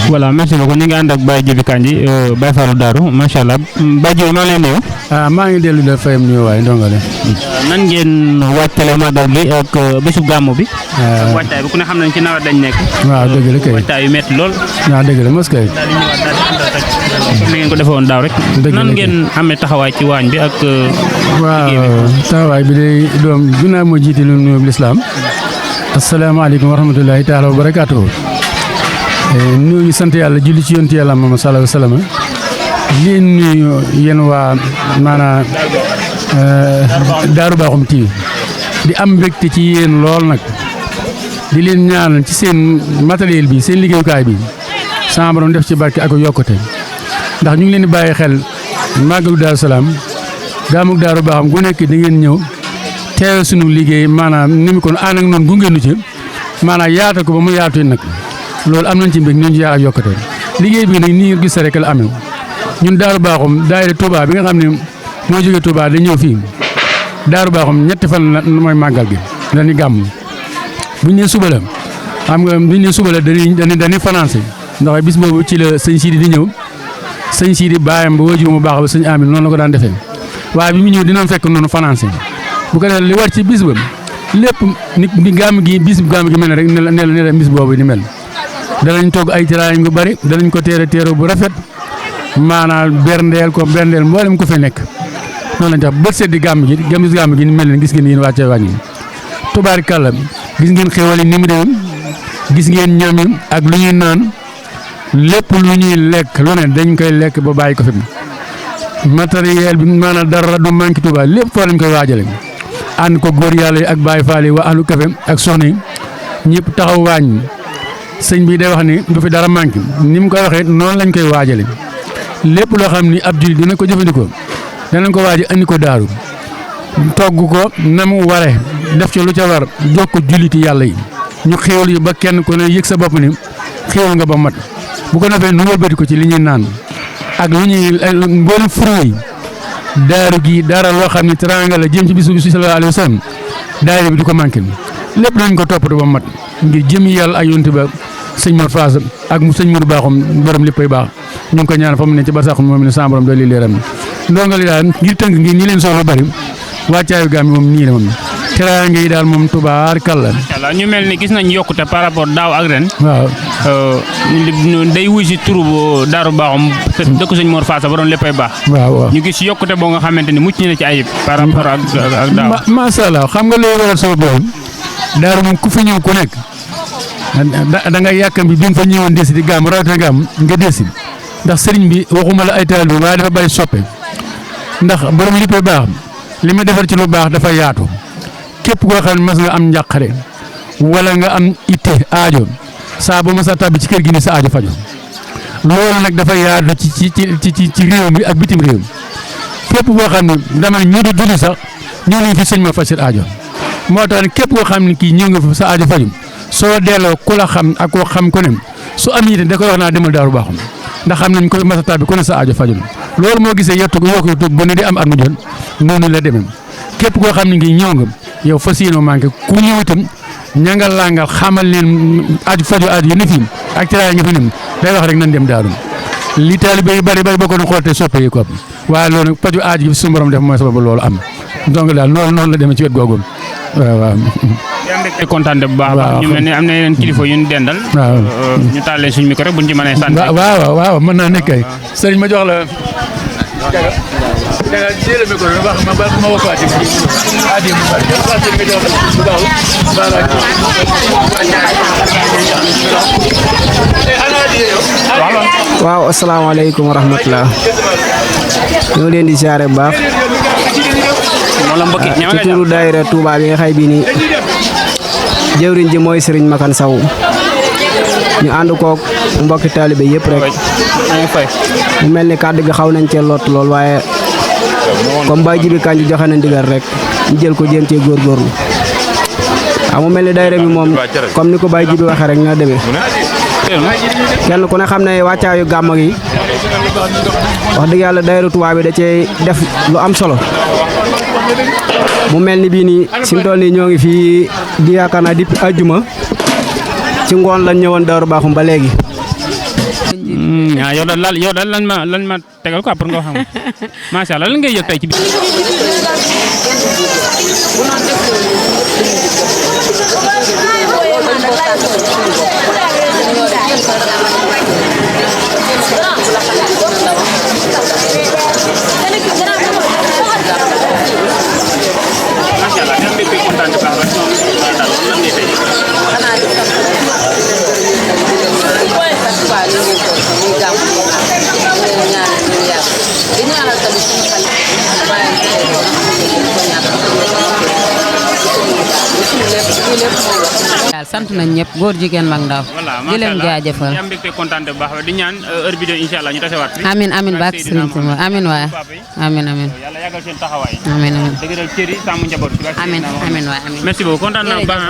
voilà merci beaucoup ñu ngi ànd ak Baye Djiby Kandji Baye Fallou Darou macha allah Baye Djiby maa ngi lay nuyu. maa ngi dellu de fayam nuyu waaye ndongole. nan ngeen waajtale magal gi ak bésu gàmmu bi. ak waajtaay bi ku ne xam nañ ci nawet dañ nekk. waaw dëgg la kay waajtaay yu métti lool. waaw dëgg la mos kay. daal di ñëwaat daal di àndal rek comme ni ngeen ko defee woon daaw rek. nan ngeen amee taxawaay ci waañ bi ak. waaw taxawaay bi day doom ginnaaw moo jiite lu nuyu lislaam asalaamaaleykum wa rahmatulahi taala wa barakaatuhu. nuyu sant yàlla julli ci yonent yàlla Muhammad sallallahu alayhi wa sallam lii nuyu yéen waa maanaam Daaru Bakhoum TV di am mbégte ci yéen lool nag di leen ñaanal ci seen matériel bi seen liggéeyukaay bi sama borom def ci barke ak yokkute ndax ñu ngi leen di bàyyi xel màggalu Daaru Salaam gaamug Daaru Bakhoum gu nekk di ngeen ñëw teewe sunu liggéey maanaam ni mu kon ànd ak noonu gunge nu ci maanaam yaata ko ba mu yaatu nag. loolu am nañ ci mbég ñu ci yaar ak yokkute liggéey bi nag nii nga gis rek la amee ñun Daaru Bakhoum daayira Touba bi nga xam ne moo jógee Touba da ñëw fii Daaru Bakhoum ñetti fan la mooy màggal gi dañuy gàmm bu ñu nee suba la xam nga bu ñu nee suba la dañuy financé ndax bis boobu ci la sëñ Sidi di ñëw sëñ Sidi baayam ba wajur mu baax ba sëñ Amin noonu la ko daan defee waaye bi mu ñëw dinañ fekk noonu financé bu ko defee li war ci bis ba lépp ni gàmm gi bis bu gàmm gi mel ne rek ne la bis boobu di mel. danañ togg ay tiraay yu bari danañ ko teere bu rafet maanaam berndeel mboolem ko fi nekk noonu lañ tax bët seddi gàmm gi ni mel ne gis ngeen yéen wàcce wàññi tubaarikàlla gis ngeen xéwal yi ni mu doon gis ngeen ñam yi ak lu ñuy naan lépp lu ñuy lekk lu ne dañ koy lekk ba bàyyi ko fi matériel bi maanaam dara du manqué Tuubaa lépp foo lañ koy waajale ànd ko góor yàlla yi ak Baay Faal yi waa ahlu café ak soxna yi ñëpp taxaw waañ sëñ bi day wax ni du fi dara manqué ni mu koy waxee noonu lañ koy waajale lépp loo xam ni ab jullit dina ko jëfandikoo danañ ko waaje andi ko daaru togg ko na mu ware def ci lu ca war jox ko julliti yàlla yi ñu xéwal yi ba kenn ku ne yëg sa bopp ni xéwal nga ba mat bu ko defee nu wëlbati ko ci li ñuy naan ak lu ñuy mboolem fruit yi daaru gi dara loo xam ni teranga la jëm ci bisu sallallahu alayhi wa sallam daayira bi du ko manqué lépp nañ ko toppatoo ba mat ngir jëmi yàlla ak yonent ba sëñ Mor Faas ak sëñ Mourou Bakhoum borom léppay baax ñu ngi ko ñaan fa mu ne ci barsàq moom ne sa borom doon li leeram ndongali daal ngir tënk ngi nii leen soxla bari wàccaayu gaam moom nii la moom teraanga yi daal moom tubaarkàlla. ñu mel ni gis nañ yokkute par rapport daaw ak ren. waaw day wuy si turu Daaru Bakhoum dëkk sëñ Mor Faas borom léppay baax. waaw ñu gis yokkute boo nga xamante ni mucc na ci ayib. par rapport ak daaw. macha allah xam nga loolu waral sama borom daaru moom ku fi ñëw ku nekk da nga yàkkam bi nga fa ñëwoon desi di gàmm rawatina gàmm nga desi ndax sëriñ bi waxuma la ay taal bi waaye dafa bari soppe ndax borom léppay baax li ma defar ci lu baax dafa yaatu képp koo xam ne mas nga am njàqare wala nga am itte aajo saa ba ma sa tàbbi ci kër gi ni sa aajo fajo loolu nag dafa yaatu ci réew mi ak bitim réew képp koo xam ne dama ñu di dund sax ñëw nañ fi sëñ ma faj seen aajo moo tax ne képp koo xam ne kii ñëw nga fa sa aajo faju soo delloo ku la xam ak koo xam ko ne su am yite da koy wax naa demal Daaru Bakhoum ndax xam nañ ko masata bi ku ne sa aajo faju loolu moo gisee yokku ba ne di am at mu jot noonu la demee képp koo xam ne ngi ñëw nga yow fas yéenoo manqué ku ñëw itam ña nga langal xamal leen aju faju aajo yi ne fii ak teraay nga fi ne day wax rek nañ dem Daaru li taalibe yu bari boo ko doon xool te soppe yi ko waaye loolu faju aajo yi suñu borom def mooy sababu loolu am donc daal noonu la demee ci wet googu waaw. yaa ngi lay kontaan bu baax a baax ñu mel ni am na yeneen kilifa yu ñu dendal. waaw ñu taal leen suñu micro rek buñ ci mënee sant. waaw mën naa nekk kay sëriñ ma jox la. waaw asalaamaaleykum wa rahmatulah. ñoo leen di siyaare bu baax. ci turu daayira Touba bi nga xay bi ni jëwriñ ji mooy Serigne Makan Saw ñu ànd koog mbokki taalibe yëpp rek mu mel ni kàddu gi xaw nañ cee lot lool waaye comme Baye Djiby Kandji joxe na ndigal rek ñu jël ko jéem cee góorgóorlu waaw mu mel ni daayira bi moom comme ni ko Baye Djiby waxee rek ñoo demee kenn ku ne xam ne wàccaayu gàmm gi wax dëgg yàlla daayira Touba bi da cee def lu am solo mu mel ni bii nii si mu toll nii ñoo ngi fii di yaakaar naa depuis àjjuma ci ngoon lañ ñëwoon Daaru Bakhoum ba léegi yow daal lan ma tegal quoi pour nga xam macha allah lan ngay yëg tey ci biir. macha allah ñoom ñëpp kontaan ci baax daal lan ngay tey. sant nañ ñëpp góor jigéen mag ndaw di leen jaajëfal am mbégte kontaan bu baax di ñaan heure bi de inshallah ñu tassé wat amin amin bak Serigne Touba amin waay amin amin yalla yagal seen taxaway amin amin dëgëral cëri sàmm njaboot amin amin waay amin merci beaucoup kontaan naa baax